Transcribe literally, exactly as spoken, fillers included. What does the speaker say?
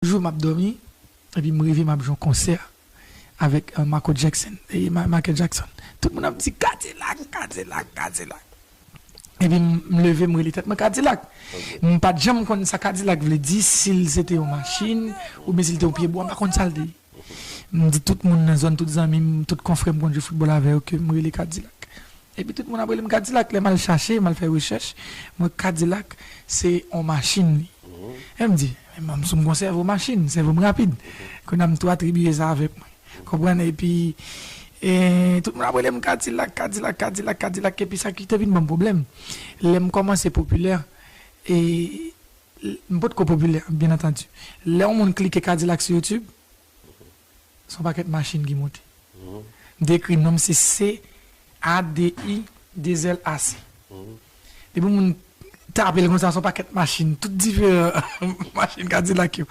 Jou m ap dòmi, epi m reve m ap jwe yon konsè avèk uh, Michael Jackson. E Ma- Michael Jackson. Tout moun ap di Kadilak, Kadilak, Kadilak. Epi m m leve m rele tèt mwen Kadilak. M pa t janm konn sa Kadilak vle di, si l se te yon machin, oubyen si l te yon pyebwa, m pa konn sa l te ye. M di tout moun nan zòn, tout zanmi m, tout konfrè m konn jwe foutbòl avè yo ke m rele Kadilak. Epi tout moun ap rele m Kadilak, lè m al chache, m al fè rechèch, mwen Kadilak se yon machin li. E m di, men m sou m gon sèvo machin, sèvo m rapid. Kounye a m tou atribiye sa avèk mwen. Konprann? Epi e, tout moun ap rele m Kadilak, Kadilak, Kadilak, Kadilak. Epi sa ki te vin ban m pwoblèm. Lè m kòmanse popilè, e, m potko popilè, byen antandi. Lè yon moun klike Kadilak sou YouTube, se yon pakèt machin ki monte. M te ekri non m se C A D I de zèl A C. Depi moun tape l konsa, se yon pakèt machin, tout diferan machin Kadilak yo.